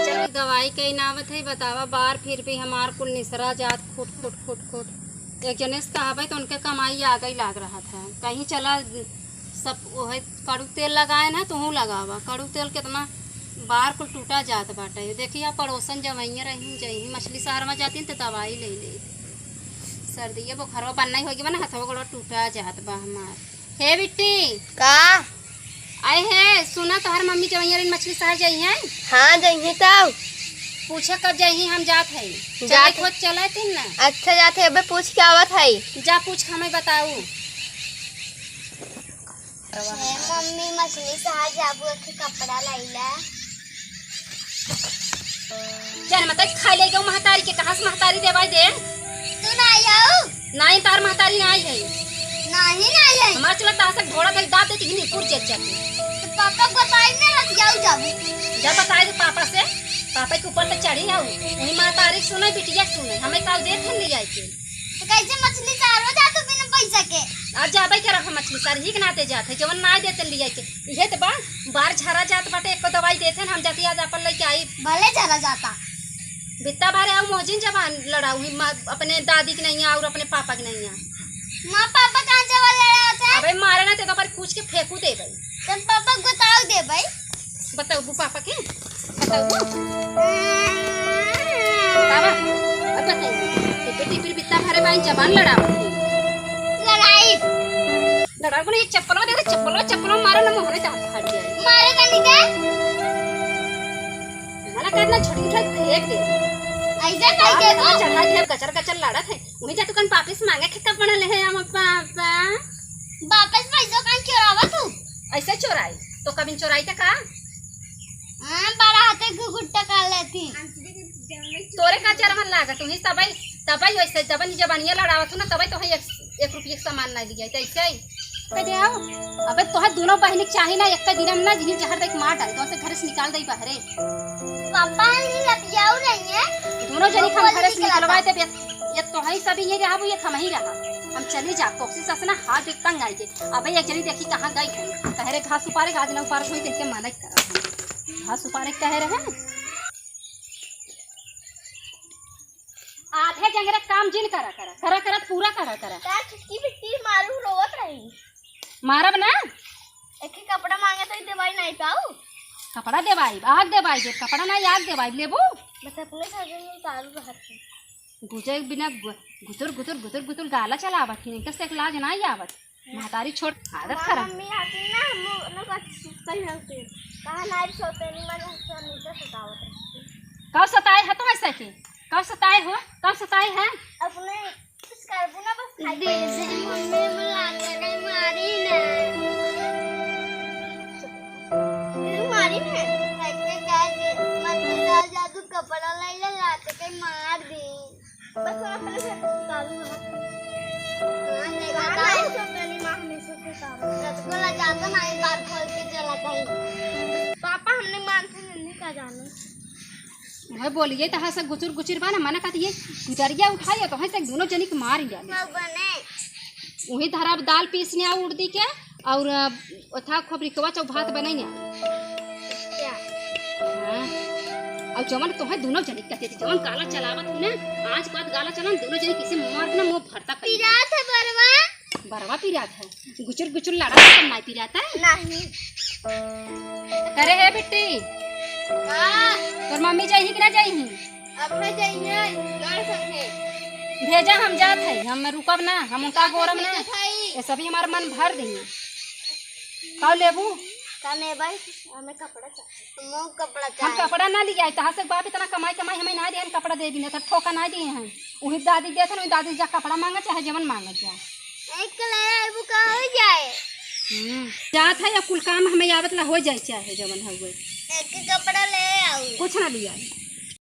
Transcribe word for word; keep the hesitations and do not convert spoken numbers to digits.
चल, दवाई कहीं ना आवत है, बतावा, बार फिर भी हमार कुल निसरा जात खुट, खुट, खुट, खुट। एक जने से कहबे तो उनके कमाई आगे लाग रहा था। कहीं चला, सब वही कड़ू तेल लगाए ना, तुहूँ लगावा। कड़ू तेल कितना बार कुल टूटा जात बाटे। देखिए, पड़ोसन जवइया रही, जइही मछली शहर में जाती तो दवाई ले ले। सर्दी ये बुखारवा बनना ही होगी ना, हथवा गोड़वा टूटा जात बा हमार। हे बिट्टी। का? आए हे, सुना, तोहर मम्मी जवइया रही मछली शहर जइहे। हाँ, जइहे तब। पूछा कब जइही, हम जात है। जात चले खोज चले तीन ना। अच्छा, जात है, अबे पूछ के आवत है। जा पूछ के हमें बताऊ। हे मम्मी, मछली शहर जाबू, एक ठे कपड़ा लाइला। जान मत खाई ले गऊ महतारी के, कहाँ से महतारी देवाई दे? तू ना आई हो? नाहीं, तार महतारी ना आई है। नाहीं, ना आई है। हमार चला तासक घोड़ा धरी दाब देती हिनी पुर चेक चेक। तो पापा को बताई ना, रख जाऊ जाबू। जा बताई दे पापा से, पापा के ऊपर तो चढ़ी आऊ। वही महतारी सुने, बिटिया सुने, हमें काल देख ले आई के। तो कैसे मछली चारो जातू बिना पैसा के? आज जाबे करब हम मछली सार ही के नाते जात है, जवन ना देते लिया के। इहे तो बा, बार झरा जात बाटे, एको दवाई देते हैं, हम जाती आज अपन लेके आई। भले झरा जाता। बित्ता बारे आऊ मोहजिन जवान लड़ाऊ ही माँ, अपने दादी के नहीं और अपने पापा के नहीं। माँ पापा कहाँ जवान लड़ावत है? अबे मारे ना ते तो पर पूछ के फेंकू दे भाई। तब पापा को बताओ दे भाई। बताऊ पापा के? बताऊ? बाबा, अब बताई। तो बेटी फिर बित्ता भरे बाई जबान लड़ावत है। लड़ाई। लड़ाई बोले, "ये चप्पलवा दे रे, चप्पलवा, चप्पलवा मारो ना, मोहरे दांत फाड़ दिया।" मारे तनी के? मना करना, छोटी उठा फेंक दे। ऐसे फेंक दे बाबा, तू? चढ़ा दिया, गचर गचर लड़त है। वही जा तू कन वापिस मांगे के कपड़ा ले है, हम पापा। वापस पैसा काहे चोरावा तू? ऐसे चोराई, तो कभी चोराई तो का? हाँ, बड़ा हाथे घुघुट्टा कर लेती। तोरे का चरमन लागत, तुही तबई, तबई वैसे जबन जबानिया लड़ावत हो ना, तबई तो है एक, एक रुपये के सामान ना लिया, तो ऐसे ही। कह दे आओ, अबे तोहे दोनों बहिनी के चाही ना, एक दिन हम ना जिही जहर देख मार डाल, तो से घर से निकाल दे बाहरे। पापा नहीं लतियाऊ नहीं है। दोनों जनी हम घरे से निकलवाए देबे। ये तोहई सभी ये रहबू, ये हमही रहब। हम चली जा, कोसी ससना हाथ तंग आई के। अबे एक जनी देखी कहाँ गई है। कहे रे घास उपारे, घास ना उपारे, कोई देख के मना करा। घास उपारे कहे रहे। आधे जंगरे काम जिन करा करा, करा करा, पूरा करा करा। का छुटकी बिट्टी मारू रोवत रही। मारब ना। एक ही कपड़ा मांगे तो देवाई नहीं पाऊ। कपड़ा देवाई, आग देवाई दे, कपड़ा नहीं आग देवाई, लेबू? बस अपने साथ में उतारू रहत है। गुजर बिना गु-, गुतुर, गुतुर, गुतुर, गुतुर गाला चलावत ही, इनका से एक लाज ना आवत। महतारी छोट आदत हमार खराब। मम्मी आती ना, हम लोग ना कुछ कहीं रहते। कहाँ नाइट सोते नहीं, मैं लोग से नीचे सतावत रहती। कब सताए है तो ऐसा के? कब सताए हो? कब सताए है? अपने कुछ करबू ना, बस खाई। बेजे मम्मी बुला के नहीं मारी ना। नहीं मारी ना। कैसे क्या जे, मत जा, जा तू कपड़ा लाई ले, लाते के मार दी। बस वहाँ पहले से उतारू ना। हाँ, नहीं कहाँ बताओ। नहीं सो पहली माँ हमेशा से उतारू। रसगुल्ला जाता ना, एक बार खोल के चला गई। पापा हमने मानते नहीं का जाने। मैं बोलिए तो हंस गुचुर गुचुर बा ना, मना कहती है, गुदरिया उठाई तो हंस दोनों जनी के मार लिया। हाँ, बने। वही धरा अब दाल पीसने आ उड़दी के, और, अ, ओथा खोबरी के चौ भात बनैया। क्या? हाँ। और जवन तोहे दोनों जनी कहते थे, जवन गाला चलावत हो ना, आज के बाद गाला चलान, दोनों जनी किसे मार के ना मुंह भरता कर। पिरात है बरवा। बरवा पिरात है। गुचुर गुचुर लड़ा तो नहीं पिरात है। नहीं। करे है बिट्टी। हाँ। तोर मम्मी जाइही कि ना जाइही? अब है जाइए, गाय संगे। भेजा, हम जात है, हम रुकब ना, हम उनका गोरब ना। जात है। ये सभी हमार मन भर देही। का लेबू? का लेबै? हमें कपड़ा चाहिए। हमहू कपड़ा हम चाहिए। कपड़ा ना लियाई, तहां से बाप इतना कमाई कमाई हमें ना दिहन, कपड़ा देबी ना, तो ठोका ना दिए हैं। वही दादी देत हन, वही दादी जा कपड़ा मांगा चाहे जवन मांगा जा। एक ले आबू का हो जाए। हम्म, जात है, या कुल काम हमें आवत ला हो जाए चाहे जवन हुए। एक कपड़ा ले आऊ। कुछ ना लियाई।